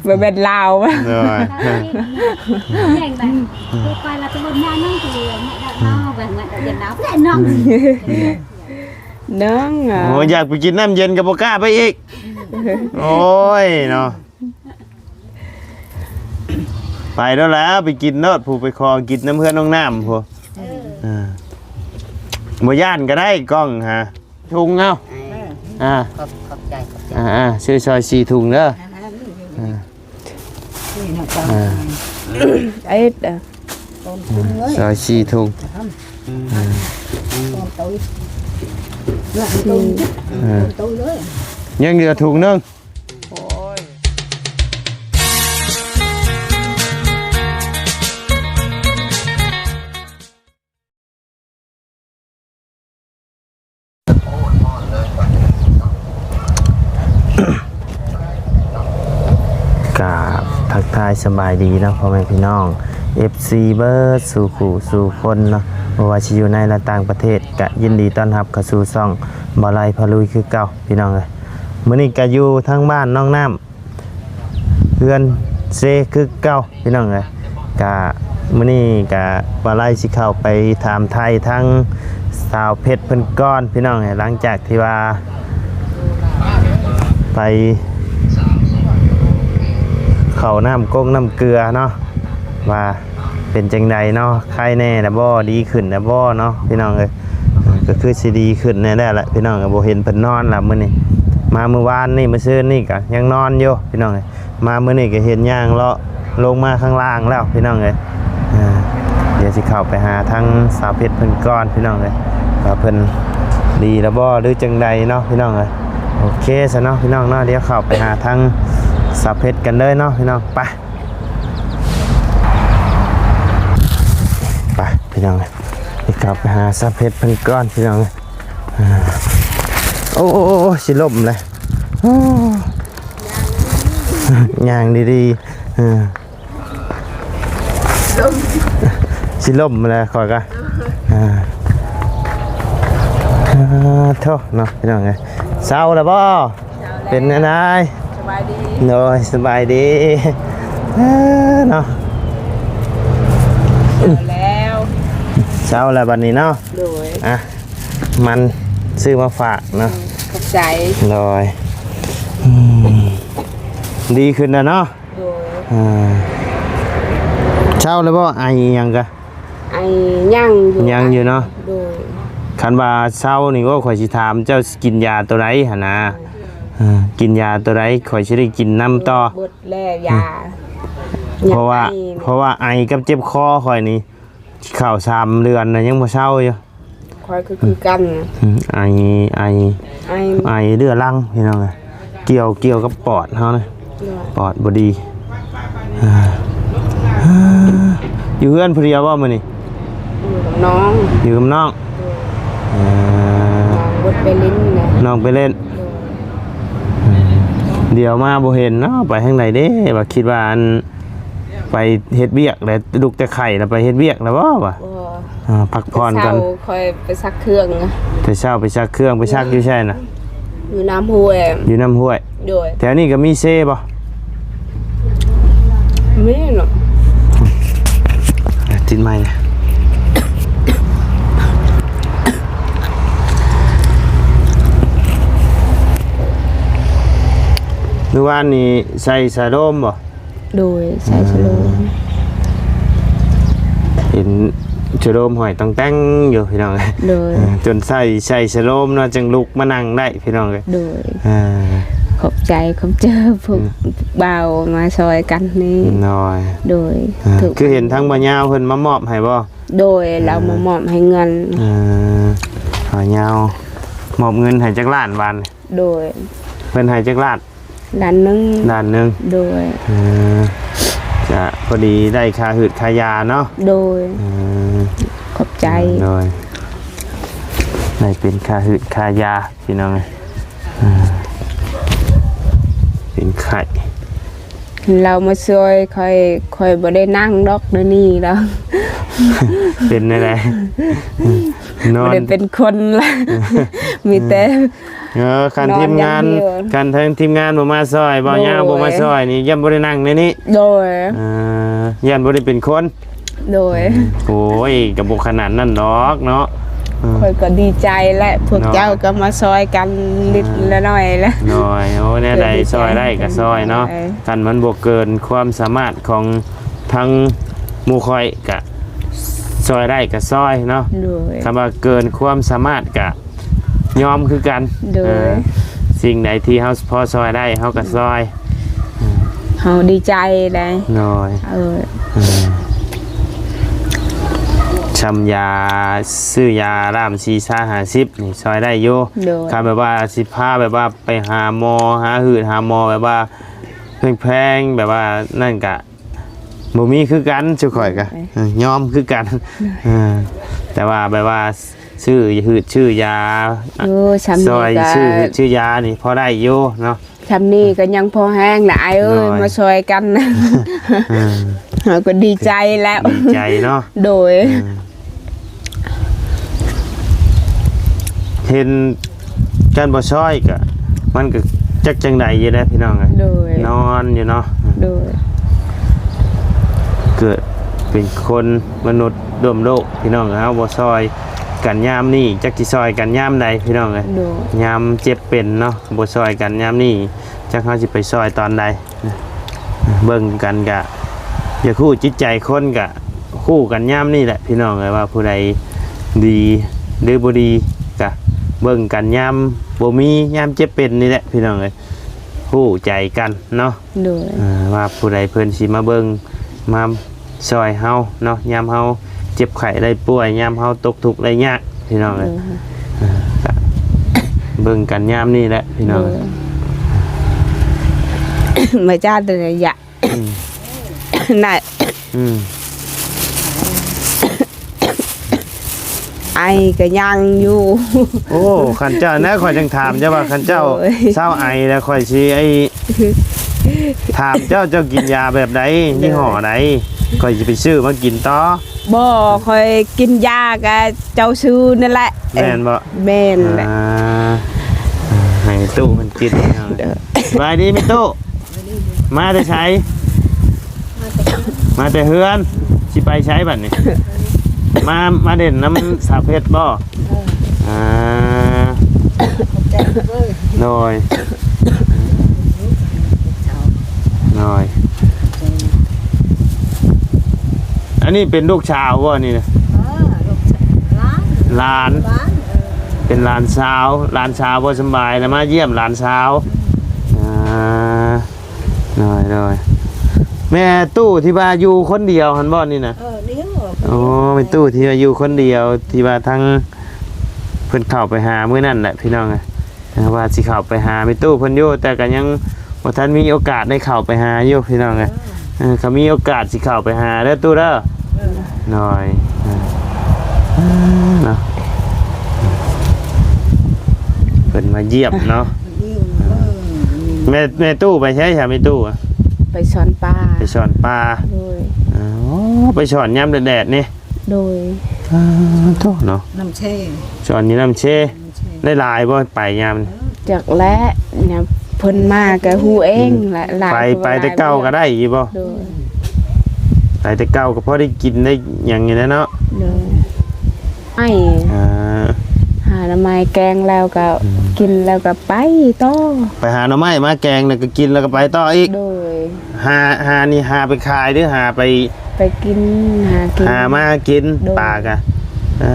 ບໍ່ແມ່ນລາວ. ໂດຍ ແມ່ນໄດ໋ ໄປລາວຕະບົນຍາໜຶ່ງຄືແມ່ນເນາະ ແມ່ນເນາະ ເປັນເນາະ ນ້ອງ ໂອ້ຍ ຢາກໄປກິນນ້ຳເຢັນກໍບໍ່ກ້າໄປອີກ. ໂອ້ຍເນາະ ໄປໂລດແລ້ວ ໄປກິນໂລດ ຜູ້ໄປຂໍກິນນຳເຮືອນນ້ອງນ້ຳພຸ້ນ. ເອີ ບໍ່ຢ້ານກໍໄດ້ກ້ອງຫາ ທຸງເອົາ ເອີ ອ່າ ຂອບ ຂອບໃຈ ຂອບໃຈ ອ່າໆ ຊື້ຊອຍສີ່ທຸງເດີ. ອ່າ ນີ້ນະ ອ່າ ເອັດ ອ່າ ຊອຍສີ່ທຸງ ອ່າ ອ່າ ຍັງເຫຼືອທຸງໜຶ່ງ. ໂອ້ຍ ກາບທັກທາຍສະບາຍດີເນາະ ພໍ່ແມ່ພີ່ນ້ອງ ເອັຟຊີ ເບິດສູ່ຄູ່ສູ່ຄົນເນາະ ບໍ່ວ່າຊິຢູ່ໃນ ແລະ ຕ່າງປະເທດ ກະຍິນດີຕ້ອນຮັບເຂົ້າສູ່ຊ່ອງບ່າວໄລພາລຸຍຄືເກົ່າ ພີ່ນ້ອງເອີຍ. ມື້ນີ້ກະຢູ່ທາງບ້ານນ້ອງນ້ຳ ເຮືອນເຊຄືເກົ່າ ພີ່ນ້ອງເອີຍ. ກະມື້ນີ້ກະວ່າໄລຊິເຂົ້າໄປຖາມໄຖ່ທາງສາວເພັດເພິ່ນກ່ອນ ພີ່ນ້ອງເອີຍ. ຫຼັງຈາກທີ່ວ່າໄປເຂົ້ານ້ຳກົງນ້ຳເກືອເນາະ ວ່າ ເປັນຈັ່ງໃດເນາະ ໄຄແນ່ລະບໍ່ ດີຂຶ້ນລະບໍ່ເນາະ ພີ່ນ້ອງເອີຍ. ກໍຄືຊິດີຂຶ້ນແນ່ແລ້ວລະ ພີ່ນ້ອງເອີຍ. ບໍ່ເຫັນເພິ່ນນອນລະມື້ນີ້ ມາມື້ວານນີ້ ມື້ຊືນນີ້ກໍຍັງນອນຢູ່ ພີ່ນ້ອງເອີຍ. ມາມື້ນີ້ກໍເຫັນຍ່າງເລາະລົງມາຂ້າງລ່າງແລ້ວ ພີ່ນ້ອງເອີຍ. ອ່າ ດຽວຊິເຂົ້າໄປຫາທາງສາວເພັດເພິ່ນກ່ອນ ພີ່ນ້ອງເອີຍ ວ່າເພິ່ນດີລະບໍ່ ຫຼືຈັ່ງໃດເນາະ ພີ່ນ້ອງເອີຍ. ໂອເຄຊະເນາະ ພີ່ນ້ອງເນາະ ດຽວເຂົ້າໄປຫາທາງສາວເພັດກັນເລີຍເນາະ ພີ່ນ້ອງ ໄປ. ໄປພີ່ນ້ອງເອີຍ ໄປກັບໄປຫາສາວເພັດເພິ່ນກ່ອນພີ່ນ້ອງເອີຍ. ອ່າ ໂອ້ ໂອ້ ໂອ້ ໂອ້ ຊິລົ້ມເລີຍ ໂອ້ ຍ່າງດີໆ ເອີ ຊິລົ້ມເລີຍຂ້ອຍກະ ອ່າ ໂທ້ເນາະ ພີ່ນ້ອງເອີຍ ເຊົາແລ້ວບໍ່? ເປັນແນວໃດ? ສະບາຍດີ ໂດຍ ສະບາຍດີ ເອີ ເນາະ ເຊົາແລ້ວ ເຊົາແລ້ວບັດນີ້ເນາະ ໂດຍ ອ່ະ ມັນຊື້ມາຝາກເນາະ ຂອບໃຈ ໂດຍ ອືມ ດີຂຶ້ນແລ້ວເນາະ ໂດຍ ອ່າ ເຊົາແລ້ວບໍ່? ໄອຫຍັງກະ? ໄອ ຍັງຢູ່ ຍັງຢູ່ເນາະ ໂດຍ ຄັນວ່າເຊົານີ້ ໂອ້ ຂ້ອຍຊິຖາມເຈົ້າ ກິນຢາໂຕໃດຫັ້ນນະ ເອີ ກິນຢາໂຕໃດ ຂ້ອຍຊິໄດ້ກິນນຳຕໍ່ ເບິດແລ້ວຢາ ເພາະວ່າ ເພາະວ່າໄອກັບເຈັບຄໍຂ້ອຍນີ້ ເຂົ້າສາມເດືອນນະ ຍັງບໍ່ເຊົາຢູ່ ຂ້ອຍກໍຄືກັນ ອືມ ໄອ ໄອ ໄອເລືອດຫຼັງ ພີ່ນ້ອງເອີຍ ກ່ຽວ ກ່ຽວກັບປອດເຮົານະ ໂດຍ ປອດບໍ່ດີ ອ່າ ຢູ່ເຮືອນຜູ້ດຽວບໍ່ມື້ນີ້? ຢູ່ກັບນ້ອງ ຢູ່ກັບນ້ອງ ໂດຍ ເອີ ນ້ອງເພິ່ນໄປຫຼິ້ນນະ ນ້ອງໄປຫຼິ້ນ ໂດຍ ດຽວມາບໍ່ເຫັນເນາະ ໄປທາງໃດເດ້ ວ່າຄິດວ່າອັນ ໄປເຮັດວຽກແລ້ວ ລຸກແຕ່ໄຂ້ແລ້ວໄປເຮັດວຽກແລ້ວບໍ່ວະ? ບໍ່ ອ່າ ພັກຜ່ອນກ່ອນ ເຊົ້າຂ້ອຍໄປຊັກເຄື່ອງ ແຕ່ເຊົ້າໄປຊັກເຄື່ອງ ໄປຊັກຢູ່ໃສນະ? ຢູ່ນ້ຳຫ້ວຍ ຢູ່ນ້ຳຫ້ວຍ ໂດຍ ແຖວນີ້ກໍມີເຊບໍ່? ມີເນາະ ຕິດໄມ ມື້ວານນີ້ໃສ່ສາໂດມບໍ່? ໂດຍ ໃສ່ສະໂລມ ເຫັນສະໂລມຫ້ອຍຕ່ອງແຕ່ງຢູ່ພີ່ນ້ອງ ໂດຍ ເອີ ຈົນໃສ່ ໃສ່ສະໂລມເນາະ ຈຶ່ງລຸກມານັ່ງໄດ້ພີ່ນ້ອງເອີຍ ໂດຍ ເອີ ຂອບໃຈ ຂອບໃຈພວກ ອືມ ບ່າວມາຊ່ອຍກັນນີ້ ໂດຍ ໂດຍ ອ່າ ຄືເຫັນທາງບ່າວຍາວເພິ່ນມາມອບໃຫ້ບໍ່? ໂດຍ ລາວມາມອບໃຫ້ເງິນ ອ່າ ບ່າວຍາວມອບເງິນໃຫ້ຈັກລ້ານບາດ? ໂດຍ ເພິ່ນໃຫ້ຈັກລ້ານ? ລ້ານໜຶ່ງ ລ້ານໜຶ່ງ ໂດຍ ເອີ ຈະພໍດີໄດ້ຄ່າຫືດຄ່າຢາເນາະ ໂດຍ ເອີ ຂອບໃຈ ໂດຍ ໄດ້ເປັນຄ່າຫືດຄ່າຢາພີ່ນ້ອງເອີຍ ເປັນໄຂ້ ລາວມາຊ່ວຍຂ້ອຍ ຂ້ອຍບໍ່ໄດ້ນັ່ງດອກ ດຽວນີ້ລາວ ເປັນແນວໃດ? ນອນ ບໍ່ໄດ້ເປັນຄົນລະ ມີແຕ່ ເອີ ຄັນທີມງານ ນອນຢ່າງດຽວ ຄັນທາງທີມງານບໍ່ມາຊ່ອຍ ບໍ່ຍາວ ໂດຍ ບໍ່ມາຊ່ອຍນີ້ ຢ້ານບໍ່ໄດ້ນັ່ງໃນນີ້ ໂດຍ ອ່າ ຢ້ານບໍ່ໄດ້ເປັນຄົນ ໂດຍ ໂອ້ຍ ກໍບໍ່ຂະໜາດນັ້ນດອກເນາະ ເອີ ຂ້ອຍກໍດີໃຈແຫຼະ ພວກເນາະ ເຈົ້າກໍມາຊ່ອຍກັນນິດລະໜ້ອຍລະ ໂດຍ ໂອ້ ແນວໃດຊ່ອຍໄດ້ກໍຊ່ອຍເນາະ ເອີ ຄັນມັນບໍ່ເກີນຄວາມສາມາດຂອງທາງໝູ່ຂ້ອຍກະຊ່ອຍໄດ້ກະຊ່ອຍເນາະ ໂດຍ ຄັນວ່າເກີນຄວາມສາມາດກະ ຍອມຄືກັນ ໂດຍ ເອີ ສິ່ງໃດທີ່ເຮົາພໍຊ່ອຍໄດ້ເຮົາກໍຊ່ອຍ ເຮົາດີໃຈໄດ໋ ໂດຍ ເອີ ເອີ ຊ່ຳຢາ ຊື້ຢາລ້າມສີ່ຊາຫ້າສິບນີ້ຊ່ອຍໄດ້ຢູ່ ໂດຍ ຄັນແບບວ່າຊິພາແບບວ່າໄປຫາໝໍ ຫາຮືດຫາໝໍ ແບບວ່າແພງໆ ແບບວ່ານັ້ນກະ ບໍ່ມີຄືກັນ ຊຸຂ້ອຍກະ ເອີ ເອີ ຍອມຄືກັນ ເອີ ແຕ່ວ່າແບບວ່າຊື້ຮືດຊື້ຢາ ໂອ້ ຊ່ຳນີ້ ຊ່ອຍ ກະ ຊື້ຮືດຊື້ຢານີ້ພໍໄດ້ຢູ່ເນາະ ຊ່ຳນີ້ກະຍັງພໍແຮງລະອ້າຍເອີຍ ໂດຍ ມາຊ່ອຍກັນ ເອີ ເຮົາກໍດີໃຈແລ້ວ ດີໃຈເນາະ ໂດຍ ເອີ ເຫັນ ຄັນບໍ່ຊ່ອຍກະ ມັນກະຈັກຈັ່ງໃດຢູ່ແຫຼະພີ່ນ້ອງເອີຍ ໂດຍ ນອນຢູ່ເນາະ ໂດຍ ເກີດເປັນຄົນມະນຸດຮ່ວມໂລກພີ່ນ້ອງເອີຍ ເຮົາບໍ່ຊ່ອຍກັນຍາມນີ້ ຈັກຊິຊ່ອຍກັນຍາມໃດພີ່ນ້ອງເອີຍ ໂດຍ ຍາມເຈັບເປັນເນາະ ບໍ່ຊ່ອຍກັນຍາມນີ້ ຈັກເຮົາຊິໄປຊ່ອຍຕອນໃດ ເບິ່ງກັນກະ ຢາກຮູ້ຈິດໃຈຄົນກະ ຮູ້ກັນຍາມນີ້ແຫຼະພີ່ນ້ອງເອີຍ ວ່າຜູ້ໃດດີ ຫຼື ບໍ່ດີ ກະເບິ່ງກັນຍາມບໍ່ມີ ຍາມເຈັບເປັນນີ້ແຫຼະພີ່ນ້ອງເອີຍ ຮູ້ໃຈກັນເນາະ ໂດຍ ເອີ ວ່າຜູ້ໃດເພິ່ນຊິມາເບິ່ງ ມາຊ່ອຍເຮົາເນາະ ຍາມເຮົາເຈັບໄຂ້ໄດ້ປ່ວຍ ຍາມເຮົາຕົກທຸກໄດ້ຍາກ ພີ່ນ້ອງເອີຍ ໂດຍ ເອີ ກະເບິ່ງກັນຍາມນີ້ແຫຼະພີ່ນ້ອງ ໂດຍ ມາຈາດເດຍຍະ ອືມ ນະ ອືມ ໄອກໍຍັງຢູ່ ໂອ້ ຄັນເຈົ້ານະ ຂ້ອຍຈັ່ງຖາມເຈົ້າວ່າ ຄັນເຈົ້າ ໂດຍ ເຊົາໄອແລ້ວ ຂ້ອຍຊິໄອ ຖາມເຈົ້າ ເຈົ້າກິນຢາແບບໃດ ໂດຍ ຍີ່ຫໍ້ໃດ ຂ້ອຍຊິໄປຊື້ມາກິນຕໍ່ ບໍ່ ຂ້ອຍກິນຢາກະເຈົ້າຊື້ນັ້ນແຫຼະ ແມ່ນບໍ່? ແມ່ນແຫຼະ ອ່າ ໃຫ້ຕູ້ມັນກິນ ໂດຍ ສະບາຍດີແມ່ຕູ້ ມາແຕ່ໃສ? ມາແຕ່ເຮືອນ ຊິໄປໃສບັດນີ້? ມາ ມາຫຼິ້ນນຳສາວເພັດບໍ່? ເອີ ອ່າ ຂອບໃຈເດີ ໂດຍ ໂດຍ ອັນນີ້ເປັນລູກສາວບໍ່ນີ້ນະ? ເອີ ລູກສາວ ຫຼານ ຫຼານ ຫຼານ ເອີ ເປັນຫຼານສາວ ຫຼານສາວບໍ່ສະບາຍ ແລ້ວມາຢ້ຽມຫຼານສາວ ອືມ ອ່າ ໂດຍ ໂດຍ ແມ່ຕູ້ທີ່ວ່າຢູ່ຄົນດຽວຫັ້ນບໍ່ນີ້ນະ? ເອີ ດຽວ ໂອ້ ແມ່ຕູ້ທີ່ວ່າຢູ່ຄົນດຽວ ທີ່ວ່າທາງເພິ່ນເຂົ້າໄປຫາມື້ນັ້ນແຫຼະພີ່ນ້ອງເອີຍ ວ່າຊິເຂົ້າໄປຫາແມ່ຕູ້ເພິ່ນຢູ່ ແຕ່ກໍຍັງບໍ່ທັນມີໂອກາດໄດ້ເຂົ້າໄປຫາຢູ່ພີ່ນ້ອງເອີຍ ເອີ ເອີ ກໍມີໂອກາດຊິເຂົ້າໄປຫາເດີຕູ້ເດີ ເອີ ໂດຍ ເອີ ເນາະ ເພິ່ນມາຢ້ຽມເນາະ ແມ່ ແມ່ຕູ້ໄປໃສ ຫາແມ່ຕູ້ ໄປສອນປາ ໄປສອນປາ ໂດຍ ອໍ ໄປສອນຍາມແດດໆນີ້ ໂດຍ ອ່າ ໂທ້ເນາະ ນ້ຳເຊ ສອນຢູ່ນ້ຳເຊ ນ້ຳເຊ ໄດ້ຫຼາຍບໍ່ ໄປຍາມນີ້? ຈັກແຫຼະ ຍາມເພິ່ນມາກໍຮູ້ເອງແຫຼະ ອືມ ຫຼາຍ ໄປ ກໍ ໄປແຕ່ເກົ່າກໍໄດ້ຢູ່ບໍ່? ໂດຍ ໄປແຕ່ເກົ່າກໍພໍໄດ້ກິນໄດ້ຫຍັງຢູ່ແຫຼະເນາະ ໂດຍ ໄມ້ ອ່າ ຫາໜໍ່ໄມ້ແກງແລ້ວກໍ ອືມ ກິນແລ້ວກໍໄປຕໍ່ ໄປຫາໜໍ່ໄມ້ມາແກງ ແລ້ວກໍກິນ ແລ້ວກໍໄປຕໍ່ອີກ ໂດຍ ຫາ ຫານີ້ຫາໄປຂາຍ ຫຼື ຫາໄປ ໄປກິນ ຫາກິນ ຫາມາກິນ ໂດຍ ປາກະ ເອີ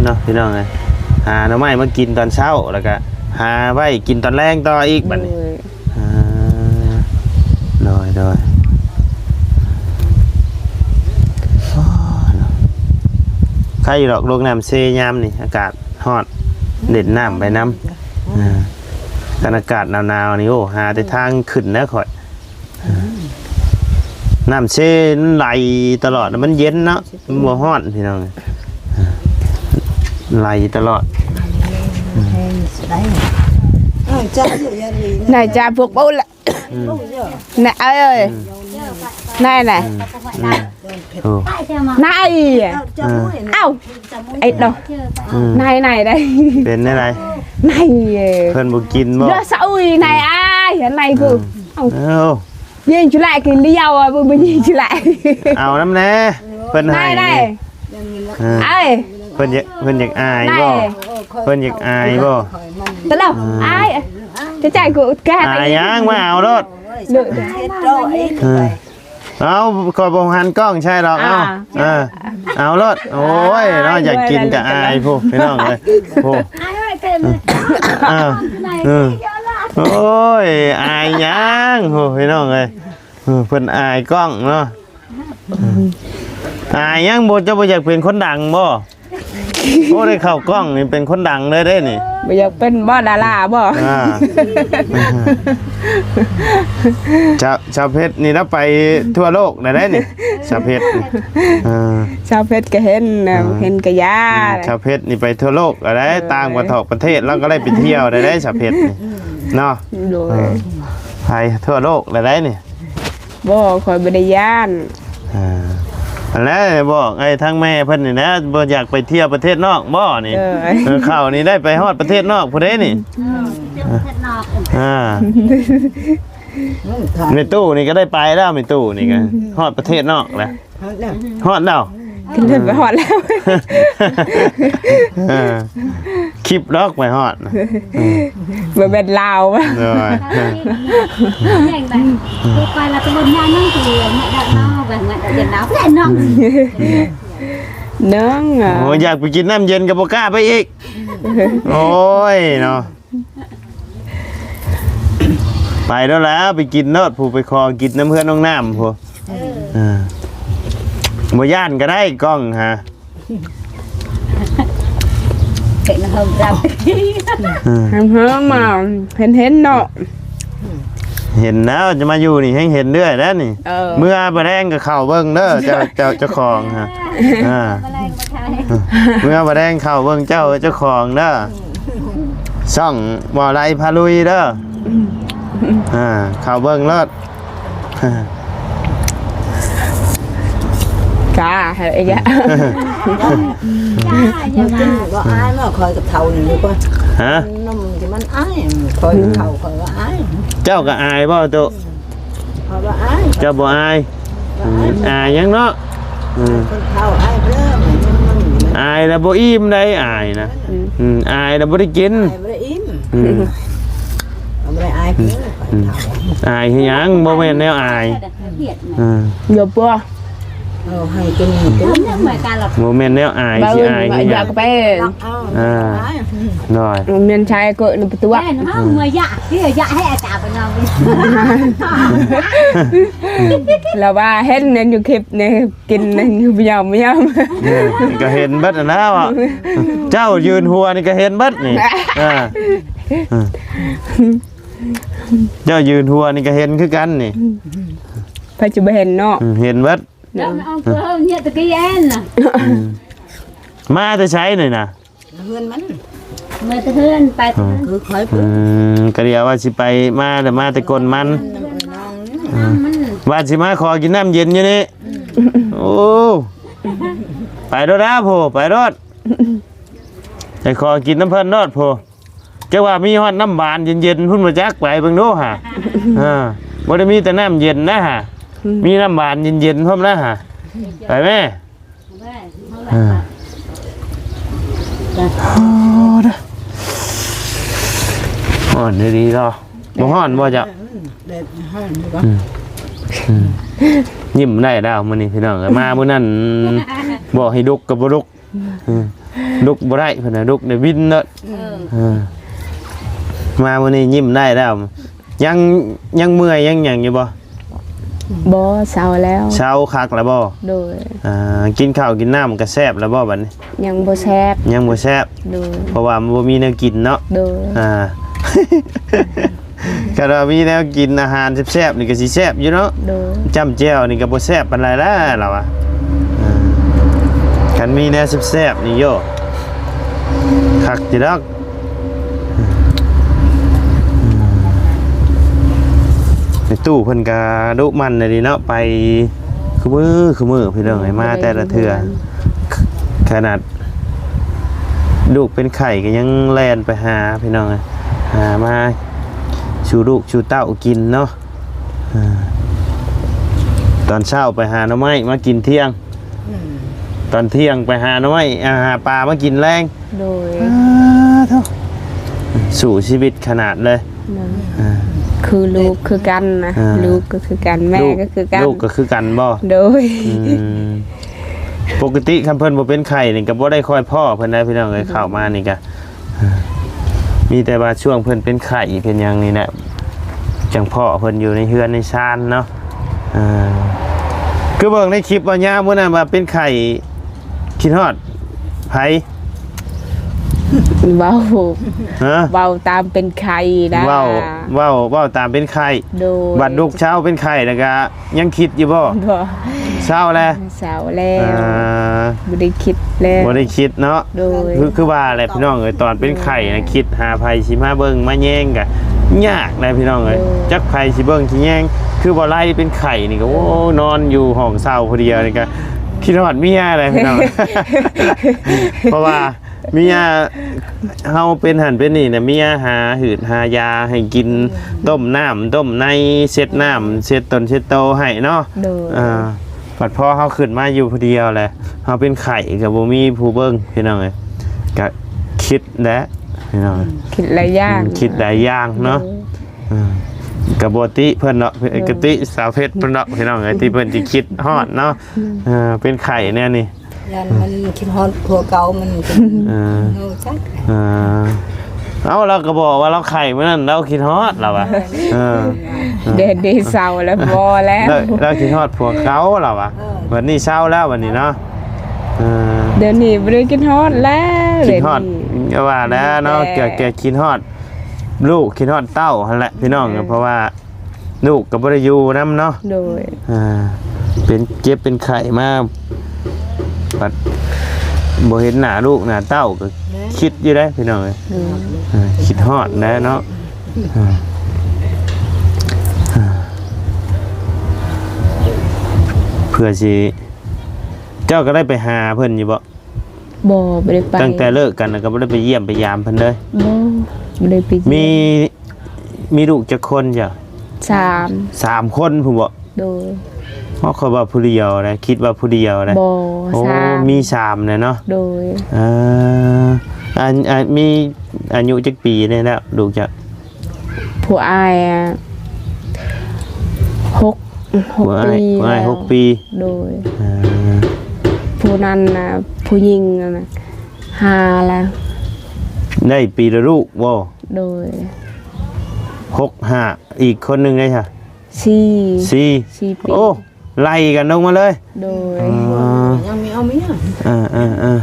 ເນາະ ພີ່ນ້ອງເອີຍ ຫາໜໍ່ໄມ້ມາກິນຕອນເຊົ້າ ແລ້ວກະຫາໄວ້ກິນຕອນແລງຕໍ່ອີກບັດນີ້ ໂດຍ ອ່າ ໂດຍ ໂດຍ ໂອ້ ເນາະ ໄຄຢູ່ດອກ ລົງນ້ຳເຊຍາມນີ້ ອາກາດຮ້ອນ ເຫຼັ້ນນ້ຳໄປນຳ ອ່າ ຄັນອາກາດໜາວໆນີ້ ໂອ້ ຫາແຕ່ທາງຂຶ້ນແລ້ວຂ້ອຍ ນ້ຳເຊມັນໄຫຼຕະຫຼອດ ມັນເຢັນເນາະ ມັນບໍ່ຮ້ອນພີ່ນ້ອງ ໄຫຼຕະຫຼອດ ນາຍຈ້າພວກເຮົາລະ ອືມ ນາຍເອີຍ ອືມ ນາຍນະ ອືມ ອືມ ໂອ້ ນາຍ ເອີ ເອົ້າ ໄອ້ເນາະ ອືມ ນາຍ ນາຍໄດ້ ເປັນແນວໃດ? ໃນເພິ່ນບໍ່ກິນບໍ່? ເຫຼືອສະອຸຍໃນອ້າຍໃນກູ ເອົ້າ ຍິງຈຸແລກິນລຽວບໍ່ຍິງຈຸແລ ເອົານຳແດ່ ເພິ່ນໃຫ້ໃນ ເອີ ເພິ່ນຢາກ ເພິ່ນຢາກອາຍບໍ່? ເພິ່ນຢາກອາຍບໍ່? ຕະຫຼອກ ອາຍ ຈະຈ່າຍກູກາຍ ອາຍຫຍັງ ມາເອົາໂລດ ເອີ ເອົາ ຂ້ອຍບໍ່ຫັນກ້ອງໃຊ່ດອກ ເອົາ ອ່າ ເອີ ເອົາໂລດ ໂອ້ຍເນາະ ຢາກກິນກະອາຍພຸ້ນ ພີ່ນ້ອງເອີຍ ພຸ້ນ ເອີ ເອີ ໂອ້ຍ ອາຍຫຍັງພຸ້ນ ພີ່ນ້ອງເອີຍ ເອີ ເພິ່ນອາຍກ້ອງເນາະ ອາຍຫຍັງບໍ່ ເຈົ້າບໍ່ຢາກເປັນຄົນດັງບໍ່? ໂອ້ ໄດ້ເຂົ້າກ້ອງນີ້ເປັນຄົນດັງເລີຍເດ້ນີ້ ບໍ່ຢາກເປັນບໍ່ ດາລາບໍ່? ອ່າ ຊາວ ຊາວເພັດນີ້ລາວໄປທົ່ວໂລກແລ້ວເດ້ນີ້ ຊາວເພັດນີ້ ເອີ ຊາວເພັດກໍເຫັນນະ ອ່າ ເຫັນກະຢາ ອືມ ຊາວເພັດນີ້ໄປທົ່ວໂລກແລ້ວເດ້ ເອີ ຕ່າງປະເທດ ປະເທດລາວກໍໄດ້ໄປທ່ຽວແລ້ວເດ້ ຊາວເພັດນີ້ເນາະ ໂດຍ ເອີ ໄປທົ່ວໂລກແລ້ວເດ້ນີ້. ບໍ່ ຂ້ອຍບໍ່ໄດ້ຢ້ານ ອ່າ ອັນແຫຼະບອກໄອ້ທາງແມ່ເພິ່ນນີ້ນະ ບໍ່ຢາກໄປທ່ຽວປະເທດນອກບໍ່ນີ້ ເອີ ເອີ ເຂົານີ້ໄດ້ໄປຮອດປະເທດນອກພຸ້ນເດ້ນີ້ ເອີ ໄປທ່ຽວປະເທດນອກ ອ່າ ແມ່ຕູ້ນີ້ກໍໄດ້ໄປແລ້ວ ແມ່ຕູ້ນີ້ກໍຮອດປະເທດນອກແລ້ວ ຮອດແລ້ວ ຮອດແລ້ວ ຂຶ້ນເດີນໄປຮອດແລ້ວ ເອີ ຄລິບດອກໄປຮອດ ເອີ ບໍ່ແມ່ນລາວ ໂດຍ ແມ່ນໄດ໋ ໄປລະຕະບົນຍານນັ້ນຄືແມ່ນດອກເນາະ ແບບແມ່ນດອກເຢັນໜາວແຫຼະນ້ອງ ນ້ອງ ໂອ້ຍ ຢາກໄປກິນນ້ຳເຢັນກໍບໍ່ກ້າໄປອີກ ໂອ້ຍເນາະ. ໄປໂລດແລ້ວ ໄປກິນໂລດ ຜູ້ໄປຂໍກິນນຳເຮືອນນ້ອງນ້ຳພຸ້ນ ເອີ ເອີ ບໍ່ຢ້ານກໍໄດ້ກ້ອງຫາ ເຫັນເຮີມເຈົ້າ ເອີ ເຫັນເຮີມມາ ເຫັນເນາະ ເຫັນແລ້ວ ຈະມາຢູ່ນີ້ແຮງເຫັນເລື້ອຍແລ້ວນີ້ ເອີ ເມື່ອບໍ່ແລງກໍເຂົ້າເບິ່ງເດີ ເຈົ້າ ເຈົ້າ ເຈົ້າຂອງຫາ ອ່າ ເມື່ອບໍ່ແລງເຂົ້າເບິ່ງເຈົ້າ ເຈົ້າຂອງເດີ ຊ່ອງບໍ່ໄລພາລຸຍເດີ ອ່າ ເຂົ້າເບິ່ງໂລດ ກາ ເຮັດອີກແລ້ວ ກິນກໍອາຍເນາະ ຂ້ອຍກໍເຖົ້ານີ້ຢູ່ກ່ອນ ຮະ ນມທີ່ມັນອາຍ ຂ້ອຍເຖົ້າ ຂ້ອຍວ່າອາຍ ເຈົ້າກໍອາຍບໍ່ຕຸ? ເຂົາວ່າອາຍ ເຈົ້າບໍ່ອາຍ? ອາຍຫຍັງເນາະ? ເອີ ຄົນເຖົ້າອາຍເພິ່ນ ອາຍລະບໍ່ອີ່ມໃດ ອາຍນະ ອືມ ອາຍລະບໍ່ໄດ້ກິນ ອາຍບໍ່ໄດ້ອີ່ມ ອືມ ເຮົາບໍ່ໄດ້ອາຍເພິ່ນ ອາຍເຮັດຫຍັງ? ບໍ່ແມ່ນແນວອາຍ ເອີ ຢ່າບໍ່ ເອົາໃຫ້ກິນ ບໍ່ແມ່ນແນວອາຍ ຊິອາຍເຮັດຫຍັງ? ເອີ ໂດຍ ແມ່ນຊາຍເກີດໃນປະຕູ ແມ່ນເຮົາເມື່ອຍະ ເພື່ອຢະໃຫ້ອາຈານໄປນອນ ລາວວ່າເຫັນນັ້ນຢູ່ຄລິບນີ້ ກິນນັ້ນຢູ່ ບໍ່ຍອມ ບໍ່ຍອມ ເອີ ກໍເຫັນເບິດຫັ້ນແຫຼະ ເຈົ້າຢືນຫົວນີ້ກໍເຫັນເບິດນີ້ ເອີ ເຈົ້າຢືນຫົວນີ້ກໍເຫັນຄືກັນນີ້ ໃຜຈະບໍ່ເຫັນເນາະ ອືມ ເຫັນເບິດ ເນາະ ເອົາເພື່ອເຮົາເນຍຕະກີ້ແອນນະ ອືມ ມາແຕ່ໃສນີ້ນະ? ເຮືອນມັນ ມາແຕ່ເຮືອນໄປ ອືມ ຄືຂ້ອຍ ອືມ ກະດຽວວ່າຊິໄປ ມາແຕ່ ມາແຕ່ກົ້ນມັນ ອືມ ວ່າຊິມາຂໍກິນນ້ຳເຢັນຢູ່ນີ້ ອືມ ໂອ້ ໄປໂລດລະໂພ ໄປໂລດ ໄປຂໍກິນນຳເພິ່ນໂລດໂພ ຈັກວ່າມີຮອດນ້ຳຫວານເຢັນໆ ພຸ້ນບໍ່ຈັກ ໄປເບິ່ງດູຫາ ເອີ ບໍ່ໄດ້ມີແຕ່ນ້ຳເຢັນນະຫາ ອືມ ມີນ້ຳຫວານເຢັນໆ ພ້ອມນະຫາ ໄປແມ່ ເອີ ຮ້ອນດີໆ ເນາະ ບໍ່ຮ້ອນບໍ່ເຈົ້າ? ແດດຮ້ອນຢູ່ບໍ່? ອືມ ອືມ ຍິ້ມໄດ້ແລ້ວມື້ນີ້ພີ່ນ້ອງເອີຍ ມາມື້ນັ້ນບອກໃຫ້ລຸກກໍບໍ່ລຸກ ອືມ ລຸກບໍ່ໄດ້ເພິ່ນວ່າ ລຸກໄດ້ວິນເນາະ ເອີ ເອີ ມາມື້ນີ້ຍິ້ມໄດ້ແລ້ວ ຍັງ ຍັງເມື່ອຍຍັງຫຍັງຢູ່ບໍ່? ບໍ່ ເຊົາແລ້ວ ເຊົາຄັກແລ້ວບໍ່? ໂດຍ ອ່າ ກິນເຂົ້າກິນນ້ຳກໍແຊບແລ້ວບໍ່ບັດນີ້? ຍັງບໍ່ແຊບ ຍັງບໍ່ແຊບ ໂດຍ ເພາະວ່າມັນບໍ່ມີແນວກິນເນາະ ໂດຍ ອ່າ ຄັນວ່າມີແນວກິນອາຫານແຊບໆ ນີ້ກໍຊິແຊບຢູ່ເນາະ ໂດຍ ຈ້ຳແຈ່ວນີ້ກໍບໍ່ແຊບປານໃດແລ້ວລາວວ່າ ອ່າ ຄັນມີແນວແຊບໆ ນີ້ໂຢ ຄັກຢູ່ດອກ ແມ່ຕູ້ເພິ່ນກະດຸໝັ່ນອີ່ຫຼີເນາະ ໄປ ຄືມື້ ຄືມື້ພີ່ນ້ອງເອີຍ ມາແຕ່ລະເທື່ອ ຂະໜາດ ລູກເປັນໄຂ້ກໍຍັງແລ່ນໄປຫາພີ່ນ້ອງເອີຍ ຫາມາສູ່ລູກສູ່ເຕົ້າກິນເນາະ. ອ່າ ຕອນເຊົ້າໄປຫາໜໍ່ໄມ້ມາກິນທ່ຽງ ອືມ ຕອນທ່ຽງໄປຫາໜໍ່ໄມ້ ອ່າ ຫາປາມາກິນແລງ. ໂດຍ ອ່າ ໂທ້ ສູ້ຊີວິດຂະໜາດເລີຍ. ໂດຍ ອ່າ ຄືລູກຄືກັນນະ ອ່າ ລູກກໍຄືກັນ ແມ່ກໍຄືກັນ ລູກກໍຄືກັນບໍ່? ໂດຍ ອືມ ປົກກະຕິຄັນເພິ່ນບໍ່ເປັນໄຂ້ນີ້ກໍບໍ່ໄດ້ຄ່ອຍພໍ້ເພິ່ນໄດ໋ພີ່ນ້ອງເອີຍ ອືມ ເຂົ້າມານີ້ກໍ ອ່າ ມີແຕ່ວ່າຊ່ວງເພິ່ນເປັນໄຂ້ເປັນຫຍັງນີ້ແຫຼະ ຈັ່ງພໍ້ເພິ່ນຢູ່ໃນເຮືອນໃນຊານເນາະ. ອ່າ ຄືເບິ່ງໃນຄລິບວ່າຍາມມື້ນັ້ນວ່າເປັນໄຂ້ ຄິດຮອດໃຜ? ເວົ້າ ຮະ? ເວົ້າຕາມເປັນໄຂ້ນະ ເວົ້າ ເວົ້າ ເວົ້າຕາມເປັນໄຂ້. ໂດຍ ບັດລູກເຊົາເປັນໄຂ້ແລ້ວກະ ຍັງຄິດຢູ່ບໍ່? ບໍ່ ເຊົາແລ້ວ ເຊົາແລ້ວ ອ່າ ບໍ່ໄດ້ຄິດແລ້ວ ບໍ່ໄດ້ຄິດເນາະ. ໂດຍ ຄື ຄືວ່າແຫຼະພີ່ນ້ອງເອີຍ ຕອນເປັນໄຂ້ນະ ໂດຍ ຄິດຫາໃຜຊິມາເບິ່ງມາແຍງກະຍາກນະພີ່ນ້ອງເອີຍ. ໂດຍ ຈັກໃຜຊິເບິ່ງຊິແຍງ ຄືບໍ່ໄລ່ເປັນໄຂ້ນີ້ກໍ ໂອ້ ນອນຢູ່ຫ້ອງເຊົ່າຜູ້ດຽວນີ້ກະຄິດຮອດເມຍແຫຼະພີ່ນ້ອງ ເພາະວ່າ ເມຍເຮົາເປັນຫັ້ນເປັນນີ້ນະ ເມຍຫາຫືດຫາຢາໃຫ້ກິນ ຕົ້ມນ້ຳຕົ້ມໃນ ເຊັດນ້ຳເຊັດຕົນເຊັດໂຕໃຫ້ເນາະ. ໂດຍ ອ່າ ບັດພໍເຮົາຂຶ້ນມາຢູ່ຜູ້ດຽວແຫຼະ ເຮົາເປັນໄຂ້ກໍບໍ່ມີຜູ້ເບິ່ງພີ່ນ້ອງເອີຍ ກໍຄິດແຫຼະພີ່ນ້ອງເອີຍ ຄິດຫຼາຍຢ່າງ ອືມ ຄິດຫຼາຍຢ່າງເນາະ. ໂດຍ ອ່າ ກໍບໍ່ຕິເພິ່ນດອກ ໂດຍ ກໍຕິສາວເພັດເພິ່ນດອກພີ່ນ້ອງເອີຍ ທີ່ເພິ່ນຊິຄິດຮອດເນາະ. ອືມ ເອີ ເປັນໄຂ້ແນວນີ້ ຢ້ານມັນຄິດຮອດຜົວເກົ່າມັນ ເອີ ເອີ ຈັກ ເອີ ເອົ້າ ລາວກໍບອກວ່າລາວໄຂ້ມື້ນັ້ນ ລາວຄິດຮອດລາວວ່າ ເອີ ເອີ ດຽວນີ້ເຊົາແລ້ວ ບໍ່ແລ້ວ ລາວ ລາວຄິດຮອດຜົວເກົ່າລາວວ່າ ເອີ ບັດນີ້ເຊົາແລ້ວບັດນີ້ເນາະ. ເອີ ດຽວນີ້ບໍ່ໄດ້ຄິດຮອດແລ້ວ ຄິດຮອດ ດຽວນີ້ ກໍວ່າແລ້ວເນາະ ແຕ່ ແກ່ ແກ່ຄິດຮອດລູກ ຄິດຮອດເຕົ້າຫັ້ນແຫຼະພີ່ນ້ອງ ເອີ ເພາະວ່າ ລູກກໍບໍ່ໄດ້ຢູ່ນຳເນາະ. ໂດຍ ອ່າ ເປັນເຈັບເປັນໄຂ້ມາ ບັດບໍ່ເຫັນໜ້າລູກໜ້າເຕົ້າກໍ ແມ່ນ ຄິດຢູ່ເດ້ພີ່ນ້ອງເອີຍ. ໂດຍ ອ່າ ຄິດຮອດແຫຼະເນາະ. ອ່າ ອ່າ ເພື່ອຊິ ເຈົ້າກໍໄດ້ໄປຫາເພິ່ນຢູ່ບໍ່? ບໍ່ ບໍ່ໄດ້ໄປ ຕັ້ງແຕ່ເລີກກັນແລ້ວກໍບໍ່ໄດ້ໄປຢ້ຽມໄປຢາມເພິ່ນເລີຍ? ບໍ່ ບໍ່ໄດ້ໄປຢ້ຽມ. ມີ ມີລູກຈັກຄົນເຈົ້າ? ສາມ ສາມຄົນພຸ້ນບໍ? ໂດຍ ເພາະຂ້ອຍວ່າຜູ້ດຽວນະ ຄິດວ່າຜູ້ດຽວນະ. ບໍ່ ໂອ້ ສາມ ມີສາມແຫຼະເນາະ. ໂດຍ ເອີ ອັນ ອັນ ມີອາຍຸຈັກປີແດ່ແລ້ວລູກເຈົ້າ? ຜູ້ອ້າຍ ອາ ຫົກ ຫົກປີ ຜູ້ອ້າຍຫົກປີ. ໂດຍ ອ່າ ຜູ້ນັ້ນນະ ຜູ້ຍິງນັ້ນນະ ຫ້າລະ ໄດ້ປີລະລູກບໍ່? ໂດຍ ຫົກ ຫ້າ ອີກຄົນໜຶ່ງໄດ້ຊະ? ສີ່ ສີ່ ສີ່ປີ. ໂອ້ ໄລ່ກັນລົງມາເລີຍ. ໂດຍ ອ່າ ຍັງມີເອົາເມຍ ເອີ ເອີ ເອີ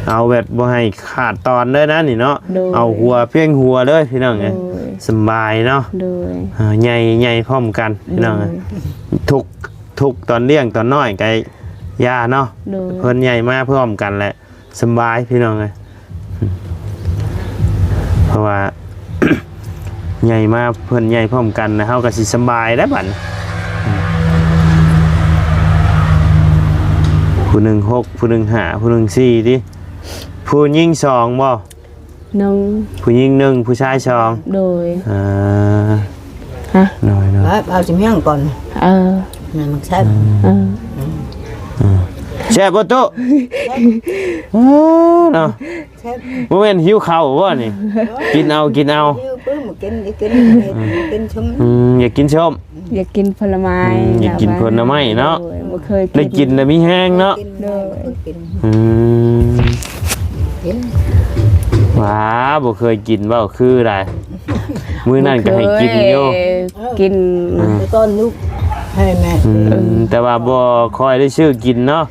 ເອົາແບບບໍ່ໃຫ້ຂາດຕອນເລີຍນະນີ້ເນາະ. ໂດຍ ເອົາຫົວພຽງຫົວເລີຍພີ່ນ້ອງເອີຍ. ໂດຍ ສະບາຍເນາະ. ໂດຍ ເອີ ໃຫຍ່ ໃຫຍ່ພ້ອມກັນພີ່ນ້ອງເອີຍ. ໂດຍ ທຸກ ທຸກຕອນລ້ຽງຕອນນ້ອຍກໍຢ່າເນາະ. ໂດຍ ເພິ່ນໃຫຍ່ມາພ້ອມກັນແຫຼະ ສະບາຍພີ່ນ້ອງເອີຍ ເພາະວ່າ ໃຫຍ່ມາ ເພິ່ນໃຫຍ່ພ້ອມກັນນະ ເຮົາກໍຊິສະບາຍແລ້ວບັດນີ້. ຜູ້ໜຶ່ງຫົກ ຜູ້ໜຶ່ງຫ້າ ຜູ້ໜຶ່ງສີ່ຕິ ຜູ້ຍິງສອງບໍ່? ໜຶ່ງ ຜູ້ຍິງໜຶ່ງ ຜູ້ຊາຍສອງ. ໂດຍ ອ່າ ຮະ ໂດຍໆ ເອົາຊິມຽງກ່ອນ. ເອີ ນັ້ນມັນແຊບ. ອືມ ເອີ ອືມ ແຊບບໍ່ຕຸ? ເອີ ເນາະ ແຊບ ບໍ່ແມ່ນຫິວເຂົ້າບໍ່ນີ້? ກິນເອົາ ກິນເອົາ ຫິວປຶ້ມ ກິນ ກິນ ກິນຊົມ. ອືມ ຢາກກິນຊົມ ຢາກກິນຜົນລະໄມ້. ອືມ ຢາກກິນຜົນລະໄມ້ເນາະ. ໂດຍ ບໍ່ເຄີຍກິນ ໄດ້ກິນແລ້ວມີແຮງເນາະ. ໂດຍ ອືມ ກິນ ວ້າ ບໍ່ເຄີຍກິນ ເວົ້າຄືໃດ໋ ມື້ນັ້ນກໍໃຫ້ກິນຢູ່. ບໍ່ເຄີຍກິນ ອ່າ ແຕ່ຕອນລູກໃຫ້ແມ່. ອືມ ແຕ່ວ່າບໍ່ຄ່ອຍໄດ້ຊື້ກິນເນາະ.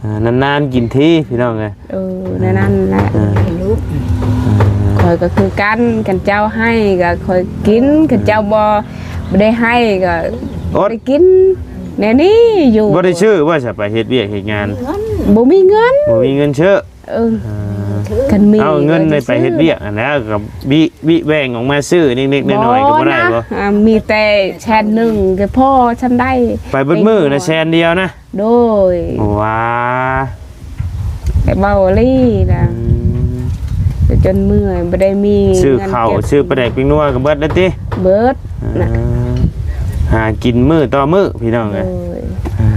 ອ່າ ນານໆກິນທີພີ່ນ້ອງເອີຍ. ເອີ ແນວນັ້ນແຫຼະ. ເອີ ລູກ ເອີ ຂ້ອຍກໍຄືກັນ ຄັນເຈົ້າໃຫ້ກໍຂ້ອຍກິນ ຄັນເຈົ້າບໍ່ ບໍ່ໄດ້ໃຫ້ກໍ ອົດ ບໍ່ໄດ້ກິນ ແນວນີ້ຢູ່. ບໍ່ໄດ້ຊື້ບໍ່ຊະ ໄປເຮັດວຽກເຮັດງານ? ບໍ່ມີເງິນ ບໍ່ມີເງິນຊື້. ເອີ ອ່າ ຄັນມີ ເອົາເງິນໄປເຮັດວຽກຫັ້ນແຫຼະ ກໍບິ ບິແບ່ງອອກມາຊື້ເລັກໆນ້ອຍໆ ກໍບໍ່ໄດ້ບໍ່? ອ່າ ມີແຕ່ແສນໜຶ່ງກໍພໍຊ່ຳໄດ້. ໄປເບິດມື້ນະ ແສນດຽວນະ. ໂດຍ ໂອ້ ວ່າ ແຕ່ເວົ້າອີ່ຫຼີນະ. ອື ກໍຈົນເມື່ອຍ ບໍ່ໄດ້ມີ ຊື້ເຂົ້າ ເງິນເກັບ ຊື້ປາແດກແປ້ງນົວກໍເບິດແລ້ວຕິ? ເບິດ ເອີ ນະ ຫາກິນມື້ຕໍ່ມື້ພີ່ນ້ອງເອີຍ. ໂດຍ ອ່າ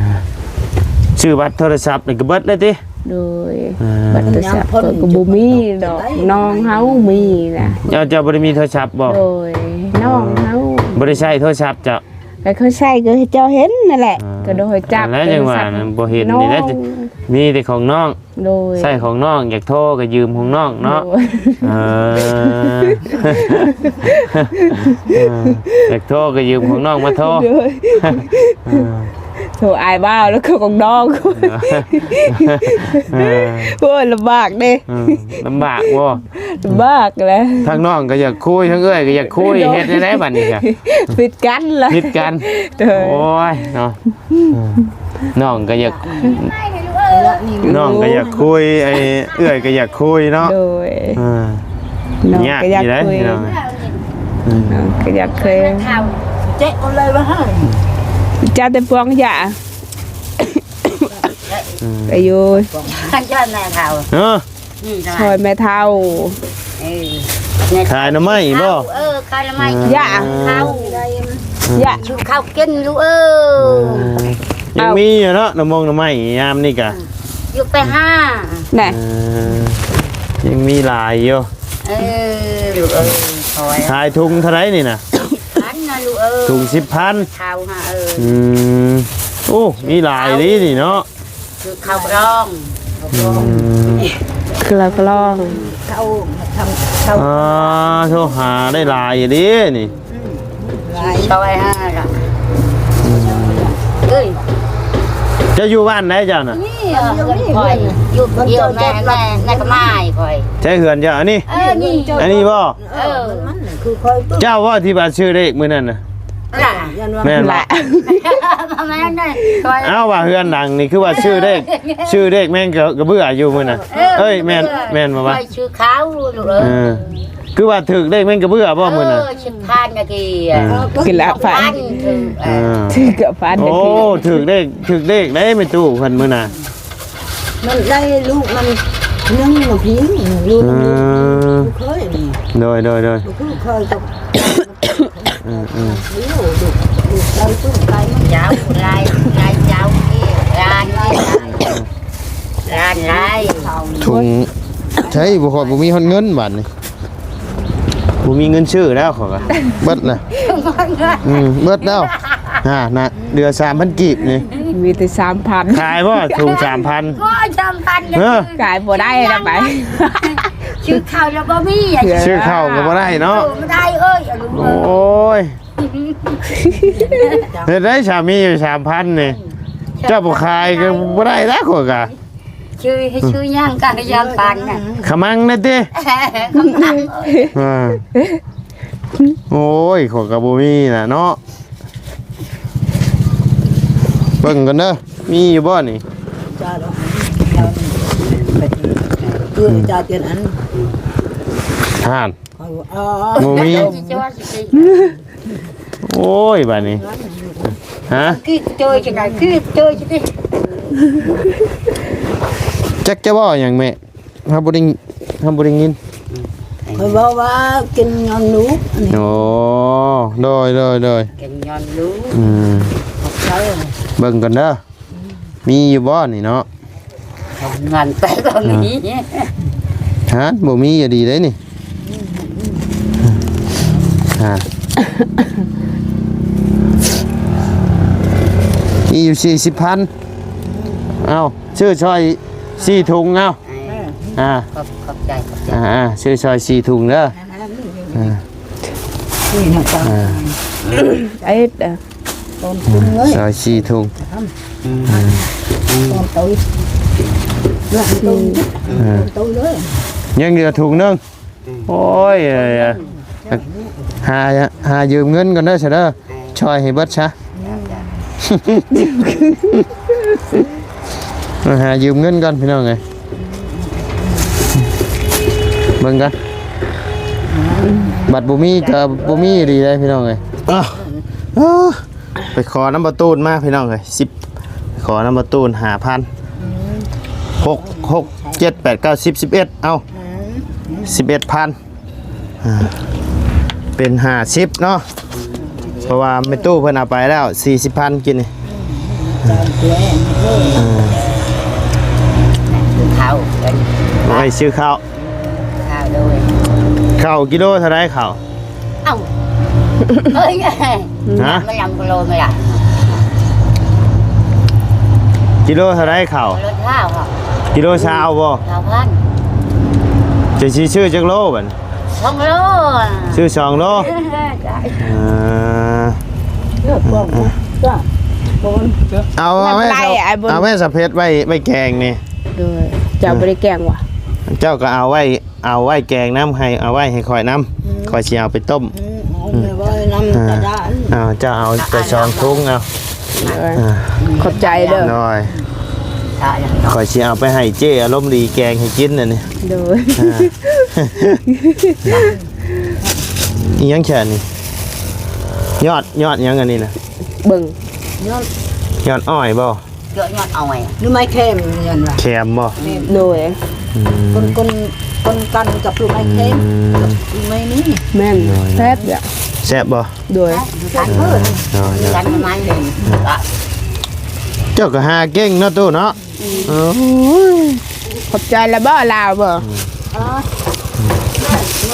ຊື້ບັດໂທລະສັບນີ້ກໍເບິດແລ້ວຕິ? ໂດຍ ອ່າ ບັດໂທລະສັບ ຍັງພົ້ນ ກໍ ກໍບໍ່ມີດອກ ນ້ອງເຮົາມີນະ. ເຈົ້າ ເຈົ້າບໍ່ໄດ້ມີໂທລະສັບບໍ່? ໂດຍ ນ້ອງເຮົາ ບໍ່ໄດ້ໃຊ້ໂທລະສັບເຈົ້າ? ກໍເຂົາໃຊ້ ກໍເຈົ້າເຫັນນັ້ນແຫຼະ. ອ່າ ກໍໂດຍຈັບ ອັນນັ້ນຈັ່ງວ່າ ໂທລະສັບ ນັ້ນບໍ່ເຫັນນີ້ແຫຼະ ນ້ອງ ມີແຕ່ຂອງນ້ອງ. ໂດຍ ໃຊ້ຂອງນ້ອງ ຢາກໂທກໍຢືມຂອງນ້ອງເນາະ. ໂດຍ ເອີ ເອີ ຢາກໂທກໍຢືມຂອງນ້ອງມາໂທ. ໂດຍ ເອີ ໂທອ້າຍບ່າວ ແລ້ວກໍຂອງນ້ອງ. ເອີ ໂອ້ຍ ລຳບາກເດ້. ເອີ ລຳບາກບໍ່? ລຳບາກແຫຼະ ທາງນ້ອງກໍຢາກຄຸຍ ທາງເອື້ອຍກໍຢາກຄຸຍ. ໂດຍ ເຮັດແນວໃດບັດນີ້ກະ? ຜິດກັນລະ ຜິດກັນ. ໂດຍ ໂອ້ຍເນາະ. ອືມ ນ້ອງກໍຢາກ ນ້ອງກໍຢາກຄຸຍ ໄອ້ເອື້ອຍກໍຢາກຄຸຍເນາະ. ໂດຍ ອ່າ ນ້ອງກໍຢາກຄຸຍ ຍາກຢູ່ເດ້ພີ່ນ້ອງ. ອືມ ນ້ອງກໍຢາກຄຸຍ. ເຈັບເອົາເລີຍວ່າ ເຈົ້າແຕ່ພວງຢາ ອືມ ໄປຢູ່ ເຈົ້າແມ່ເຖົ້າ ເອີ ອືມ ຊ່ອຍແມ່ເຖົ້າ. ເອີ ຂາຍໜໍ່ໄມ້ບໍ່? ເອີ ຂາຍໜໍ່ໄມ້ ເອີ ເຂົ້າ ຢາ ເຂົ້າກິນຢູ່. ເອີ ເອີ ຍັງມີຢູ່ເນາະ ໜໍ່ມົງໜໍ່ໄມ້ຍາມນີ້ກະ ອືມ ຢູ່ໄປຫາ ນະ ເອີ ຍັງມີຫຼາຍຢູ່. ເອີ ລູກເອີຍ ຂາຍຖົງເທົ່າໃດນີ້ນະ? ພັນນະລູກເອີຍ ຖົງສິບພັນ ເຂົ້າຫາ. ເອີ ອືມ ໂອ້ ມີຫຼາຍອີ່ຫຼີນີ້ເນາະ. ຄືເຂົ້າກະລອງ ອືມ ເຂົ້າກະລອງ ເຂົ້າ ເຂົ້າ ອ່າ ໂທຫາໄດ້ຫຼາຍອີ່ຫຼີນີ້. ອືມ ຫຼາຍ ເຂົ້າໄວ້ຫາລະ. ອືມ ເອີຍ ເຈົ້າຢູ່ບ້ານໃດເຈົ້ານະ? ນີ້ ຢູ່ນີ້ ຂ້ອຍຢູ່ ຢູ່ແມ່ ແມ່ ແມ່ກະໝ້າຍຂ້ອຍ. ໃສເຮືອນເຈົ້າ? ອັນນີ້ ເອີ ນີ້ ອັນນີ້ບໍ່? ເອີ ມັນຄືຂ້ອຍ ເຈົ້າບໍ່ທີ່ວ່າຊື້ເລກມື້ນັ້ນນະ? ລະ ແມ່ນລະ ແມ່ນເດ້ ຂ້ອຍ ເອົ້າ ວ່າເຮືອນຫຼັງນີ້ຄືວ່າຊື້ເລກ ຊື້ເລກແມ່ນກະ ກະເບື້ອຢູ່ມື້ນັ້ນ. ເອີ ເອີຍ ແມ່ນ ແມ່ນບໍ່ວະ? ຂ້ອຍຊື້ເຂົ້າລູກເອີຍ. ເອີ ຄືວ່າຖືກເລກແມ່ນກະເບື້ອບໍ່ມື້ນັ້ນ? ເອີ ສິບພັນນະກີ້ ເອີ ກິນລະພັນ ເອີ ຖືກກະພັນ. ໂອ້ ຖືກເລກ ຖືກເລກໄດ໋ແມ່ຕູ້ເພິ່ນມື້ນັ້ນ. ມັນໄດ້ລູກມັນໜຶ່ງມາພີ້ ລູກ ເອີ ລູກເຂີຍນີ້. ໂດຍ ໂດຍ ໂດຍ ລູກເຂີຍກັບ ເອີ ເອີ ລູກ ລູກເຂີຍ ລູກໄປມັນຍາວ ຫຼາຍ ຫຼາຍຍາວນີ້ ຫຼາຍ ຫຼາຍ ຫຼາຍ. ຖົງ ໃຊ້ບໍ່ ຂ້ອຍບໍ່ມີຮອດເງິນບາດນີ້. ບໍ່ມີເງິນຊື້ແລ້ວຂ້ອຍກະ ເບິດລະ. ອືມ ເບິດແລ້ວ ຫານະ ເຫຼືອສາມພັນກີບນີ້ ມີແຕ່ສາມພັນ. ຂາຍບໍ່ຖົງສາມພັນ? ໂອ້ຍ ສາມພັນ ເອີ ຂາຍບໍ່ໄດ້ລະໄປ ຊື້ເຂົ້າລະບໍ່ມີ ຊື້ເຂົ້າກະບໍ່ໄດ້ເນາະ. ເອີ ບໍ່ໄດ້ເອີຍ ໂອ້ຍ ເຮັດໄດ້ສາມີຢູ່ສາມພັນນີ້ ເຈົ້າບໍ່ຂາຍກະບໍ່ໄດ້ລະ ຂ້ອຍກະ. ຊື່ ຊື່ຫຍັງກະຍາມປານນັ້ນ ຂະມັງນັ້ນຕິ? ຂະມັງ ອ່າ ໂອ້ຍ ຂ້ອຍກະບໍ່ມີນະເນາະ. ເບິ່ງກ່ອນເດີ ມີຢູ່ບໍ່ນີ້? ເອີ ຈາດຽນອັນ ຫັ້ນ ບໍ່ມີ. ໂອ້ຍ ບາດນີ້ ຮະ? ຈັກຈະເວົ້າຫຍັງແມ່? ເຮົາບໍ່ໄດ້ ເຮົາບໍ່ໄດ້ຍິນ. ຂ້ອຍເວົ້າວ່າກິນຍ້ອນລູກ. ໂອ້ ໂດຍ ໂດຍ ໂດຍ ກິນຍ້ອນລູກ. ອືມ ເບິ່ງກ່ອນເດີ ມີຢູ່ບໍ່ນີ້ເນາະ? ເງິນໄປກໍມີ ອ່າ ຫັ້ນ ບໍ່ມີກໍດີເດ້ນີ້. ອ່າ ມີຢູ່ສີ່ສິບພັນ. ເອົາ ຊື້ຊ່ອຍສີ່ຖົງເອົາ. ອ່າ ຂອບ ຂອບໃຈ ຂອບໃຈ. ອ່າ ຊື້ຊ່ອຍສີ່ຖົງເດີ. ອ່າ ນີ້ນະ ອ່າ ເອັດ ເອີ ຕອນປຸງເລີຍ ຊອຍສີ່ຖົງ. ອືມ ຕອນຕຸຍ ເລືອກຕົງ ເອີ ຕົງຕຸຍເລີຍ. ຍັງເຫຼືອຖົງໜຶ່ງ. ໂອ້ຍ ຫາ ຫາຢືມເງິນກ່ອນເດີຊະເດີ ຊ່ອຍໃຫ້ເບິດຊະ. ຫາຢືມເງິນກ່ອນພີ່ນ້ອງເອີຍ ເບິ່ງກ່ອນ ບັດບໍ່ມີກໍບໍ່ມີອີ່ຫຼີເດ້ພີ່ນ້ອງເອີຍ. ອ້າວ ໄປຂໍນຳປະຕູນມາພີ່ນ້ອງເອີຍ ສິບ ໄປຂໍນຳປະຕູນຫ້າພັນ. ອືມ ຫົກ ຫົກ ເຈັດ ແປດ ເກົ້າ ສິບ ສິບເອັດ ເອົ້າ. ອືມ ສິບເອັດພັນ ອ່າ ເປັນຫ້າສິບເນາະ ເພາະວ່າແມ່ຕູ້ເພິ່ນເອົາໄປແລ້ວສີ່ສິບພັນ ກິນນີ້ ອ່າ ເຂົ້າ ໄວ້ຊື້ເຂົ້າ ເຂົ້າໂດຍ ເຂົ້າກິໂລເທົ່າໃດເຂົ້າ? ເອົ້າ ເອີຍ ຮະ? ມັນນຳກິໂລໄມ່ລະ ກິໂລເທົ່າໃດເຂົ້າ? ໂລຊາວ ກິໂລຊາວບໍ່? ຊາວພັນ ຈະຊິຊື້ຈັກໂລບັດ? ສອງໂລ ຊື້ສອງໂລ ເອີ ເອີ ເອົາ ເອົາແມ່ ເອົາແມ່ສາວເພັດໄວ້ ໄວ້ແກງນີ້ ໂດຍ ເຈົ້າບໍ່ໄດ້ແກງຫວາ? ເຈົ້າກໍເອົາໄວ້ ເອົາໄວ້ແກງນຳ ໃຫ້ ເອົາໄວ້ໃຫ້ຂ້ອຍນຳ ຂ້ອຍຊິເອົາໄປຕົ້ມ ເອົາໄວ້ນຳ ອ່າ ເຈົ້າເອົາໄປສອງຖົງເອົາ ໂດຍ ອ່າ ຂອບໃຈເດີ ໂດຍ ຂ້ອຍຊິເອົາໄປໃຫ້ເຈ້ອາລົມດີແກງໃຫ້ກິນອັນນີ້ ໂດຍ ອ່າ ອີ່ຫຍັງແຄ່ນີ້ ຍອດ ຍອດຫຍັງອັນນີ້ນະ ເບິ່ງ ຍອດ ຍອດອ້ອຍບໍ່? ເຍາະຍອດອ້ອຍ ຫຼືໄມ້ແຄມ ເອີ້ນວ່າ ແຄມບໍ່? ໂດຍ ອືມ ຄົນ ຄົນ ຄົນກັນກັບລູກໄມ້ແຄມ ອືມ ກັບລູກໄມ້ນີ້ ແມ່ນ ໂດຍ ແຊບເດ ແຊບບໍ່? ໂດຍ ກັນເພິ່ນ ໂດຍ ກັນໄມ້ເພິ່ນ ເຈົ້າກໍຫາເກັ່ງເນາະຕູ້ເນາະ ອືມ ໂອ້ຍ ຂອບໃຈລະບໍ່ລາວບໍ່? ອືມ ເອີ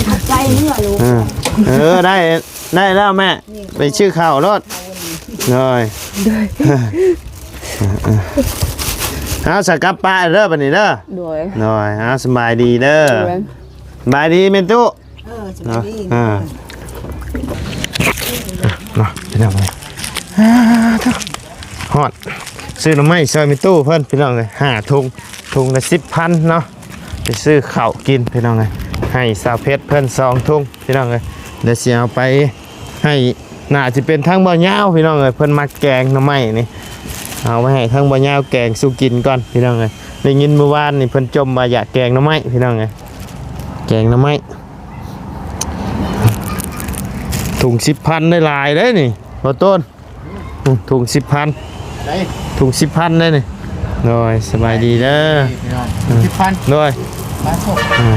ຂອບໃຈເນາະລູກ ເອີ ເອີ ໄດ້ ໄດ້ແລ້ວແມ່ ໄປຊື້ເຂົ້າໂລດ ໂດຍ ໂດຍ ເອົາ ສະກັບປາເດີບັດນີ້ເດີ ໂດຍ ໂດຍ ເອົາ ສະບາຍດີເດີ ໂດຍ ສະບາຍດີແມ່ຕູ້ ເອີ ສະບາຍດີ ເນາະ ອ່າ ເນາະ ພີ່ນ້ອງເອີຍ ອ່າ ໂທ້ ຮອດ ຊື້ໜໍ່ໄມ້ຊ່ອຍແມ່ຕູ້ເພິ່ນ ພີ່ນ້ອງເອີຍ ຫ້າຖົງ ຖົງລະສິບພັນເນາະ ໄປຊື້ເຂົ້າກິນພີ່ນ້ອງເອີຍ ໃຫ້ສາວເພັດເພິ່ນສອງຖົງພີ່ນ້ອງເອີຍ ດຽວຊິເອົາໄປໃຫ້ ໜ້າຊິເປັນທາງບ່າວຍາວພີ່ນ້ອງເອີຍ ເພິ່ນມັກແກງໜໍ່ໄມ້ນີ້ ເອົາໄປໃຫ້ທາງບ່າວຍາວແກງສູ່ກິນກ່ອນພີ່ນ້ອງເອີຍ ໄດ້ຍິນມື້ວານນີ້ເພິ່ນຈົ່ມວ່າຢາກແກງໜໍ່ໄມ້ພີ່ນ້ອງເອີຍ ແກງໜໍ່ໄມ້ ຖົງສິບພັນ ໄດ້ຫຼາຍເດ້ນີ້ ບໍ່ຕົ້ນ ອືມ ຖົງສິບພັນ ໄດ້ ຖົງສິບພັນໄດ້ນີ້ ໂດຍ ສະບາຍດີເດີ ນີ້ພີ່ນ້ອງ ອືມ ສິບພັນ ໂດຍ ບາດໂຊກ ອືມ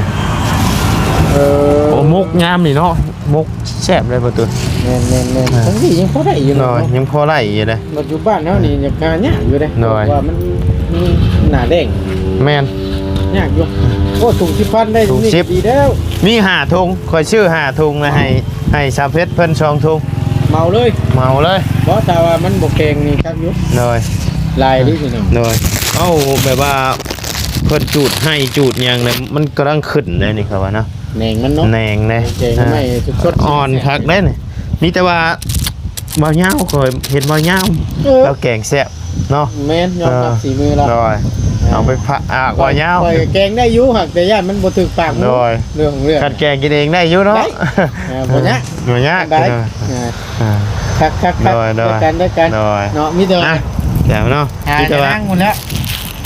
ເອີ ໂອ້ ໝົກຍາມນີ້ເນາະ ໝົກແຊບເລີຍປະຕູ ແມ່ນໆໆ ອ່າ ທັງທີ່ຍັງພໍໄດ້ຢູ່ ໂດຍ ເນາະ ຍັງພໍໄດ້ຢູ່ເດ້ ປັດຈຸບັນເຮົານີ້ຍັງຫາຍາກຢູ່ເດ້ ໂດຍ ວ່າມັນ ມັນໜ້າແດງ ແມ່ນ ຍາກຢູ່ ໂອ້ ຖົງສິບພັນໄດ້ ຖົງສິບ ນີ້ດີແລ້ວ ມີຫ້າຖົງ ຂ້ອຍຊື້ຫ້າຖົງລະໃຫ້ ໃຫ້ສາວເພັດເພິ່ນສອງຖົງ ເໝົາເລີຍ ເໝົາເລີຍ ບໍ່ ຖ້າວ່າມັນບໍ່ແຂງນີ້ຄັກຢູ່ ໂດຍ ຫຼາຍເດ້ພີ່ນ້ອງ ໂດຍ ເອົ້າ ແບບວ່າເພິ່ນຈູດໄຮ່ຈູດຫຍັງນະ ມັນກຳລັງຂຶ້ນເດ້ນີ້ ເຂົາວ່າເນາະ ແໜງມັນເນາະ ແໜງເດ້ ແກງໃໝ່ສົດໆ ອ່ອນຄັກເດ້ນີ້ ມີແຕ່ວ່າບ່າວຍາວ ຂ້ອຍເຫັນບ່າວຍາວ ເອີ ລາວແກງແຊບ ເນາະ ແມ່ນ ຍອມຮັບ ເອີ ສີມືລາວ ໂດຍ ເອົາໄປພະ ອາກວ່າຍາວ ຂ້ອຍ ຂ້ອຍແກງໄດ້ຢູ່ ຫາກແຕ່ຢ້ານມັນບໍ່ຖືກປາກໝູ ໂດຍ ເລື່ອງຂອງເລື່ອງ ຄັນແກງກິນເອງໄດ້ຢູ່ເນາະ ໄດ້ ເອີ ບໍ່ຍາກ ບໍ່ຍາກ ໄດ້ ເອີ ອ່າ ຄັກໆໆ ໂດຍ ໂດຍ ດ້ວຍກັນ ດ້ວຍກັນ ໂດຍ ເນາະ ມີແຕ່ວ່າ ອ່ະ ແລ້ວເນາະ ອ່າ ມີແຕ່ວ່າ ຢ່ານາງພຸ້ນແຫຼະ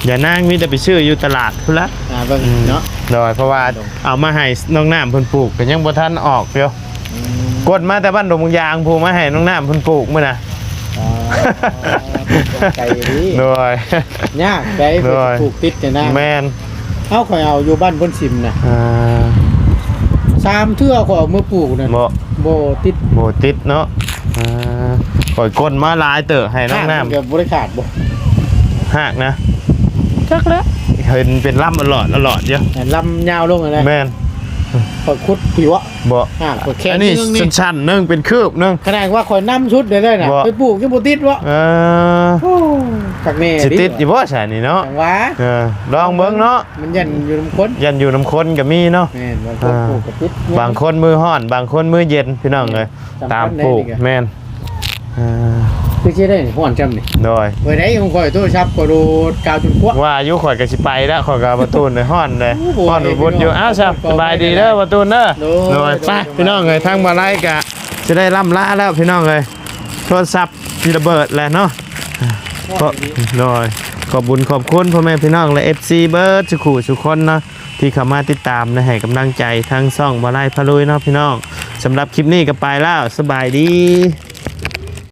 ຢ່ານາງ ມີແຕ່ໄປຊື້ຢູ່ຕະຫຼາດພຸ້ນລະ ອ່າ ເບິ່ງ ອືມ ເນາະ ໂດຍ ເພາະວ່າ ເອົາມາໃຫ້ນ້ອງນ້ຳເພິ່ນປູກ ກໍຍັງບໍ່ທັນອອກຢູ່ ອືມ ກົດມາແຕ່ບ້ານດົງບາງຢາງພຸ້ນ ມາໃຫ້ນ້ອງນ້ຳເພິ່ນປູກມື້ນະ ອໍ ໄກເດ້ ໂດຍ ຍາກໄດ໋ ໂດຍ ເພິ່ນຊິປູກຕິດແຕ່ນະ ແມ່ນ ເອົາ ຂ້ອຍເອົາຢູ່ບ້ານໂພນຊິມນະ ອ່າ ສາມເທື່ອຂ້ອຍເອົາມາປູກນະ ບໍ່ ບໍ່ຕິດ ບໍ່ຕິດເນາະ ອ່າ ຂ້ອຍກົດມາຫຼາຍເຕີບໃຫ້ນ້ອງນ້ຳ ຫາກມັນກໍບໍ່ໄດ້ຂາດບໍ່ ຫາກນະ ຈັກແຫຼະ ເຫັນເປັນລຳອະຫຼອດອະຫຼອດຢູ່ ແມ່ນ ລຳຍາວລົງຫັ້ນແຫຼະ ແມ່ນ ຂ້ອຍຂຸດພີ້ວະ ບໍ່ ຫາກຂ້ອຍແຂນ ອັນນີ້ ໜຶ່ງນີ້ ສັ້ນໆໜຶ່ງ ເປັນຄືບໜຶ່ງ ຂະໜາດວ່າຂ້ອຍນຳສຸດໄດ້ເລີຍນະ ບໍ່ ໄປປູກຍັງບໍ່ຕິດວະ ເອີ ໂອ້ ຄັກແນ່ ຊິຕິດຢູ່ບໍ່ຊະນີ້ເນາະ ຈັ່ງວ່າ ເອີ ລອງເບິ່ງເນາະ ມັນຢ້ານຢູ່ນຳຄົນ ຢ້ານຢູ່ນຳຄົນກໍມີເນາະ ແມ່ນ ບາງຄົນ ອ່າ ປູກກໍຕິດ ບາງຄົນມືຮ້ອນ ບາງຄົນມືເຢັນ ພີ່ນ້ອງເອີຍ ຕາມປູກ ສຳຄັນເດ້ນີ້ກໍ ແມ່ນ ອ່າ ຄືຊິໄດ້ຮ້ອນຊ່ຳນີ້ ໂດຍ ເປີດໄດ້ຂອງຂ້ອຍ ໂທລະສັບຂ້ອຍໂດດກາວຈົນຄວັກ ວ່າຢູ່ ຂ້ອຍກໍຊິໄປແລ້ວ ຂ້ອຍກໍບໍ່ຕູນເລີຍ ຮ້ອນເລີຍ ໂອ້ ຮ້ອນບຸດໆຢູ່ ອ້າວ ສະບາຍດີເດີ ບໍ່ຕູນເດີ ໂດຍ ໂດຍ ໄປ ພີ່ນ້ອງເອີຍ ທາງບ່າວໄລກໍຊິໄດ້ລ່ຳລາແລ້ວ ພີ່ນ້ອງເອີຍ ໂທລະສັບຊິລະເບີດແລ້ວເນາະ ໂດຍ ຂອບບຸນຂອບຄຸນພໍ່ແມ່ພີ່ນ້ອງ ແລະ ເອັຟຊີ ເບີດສູ່ຄູ່ສູ່ຄົນເນາະ ທີ່ເຂົ້າມາຕິດຕາມ ແລະ ໃຫ້ກຳລັງໃຈທາງຊ່ອງບ່າວໄລພາລຸຍເນາະ ພີ່ນ້ອງ ສຳລັບຄລິບນີ້ກໍໄປແລ້ວ ສະບາຍດີ.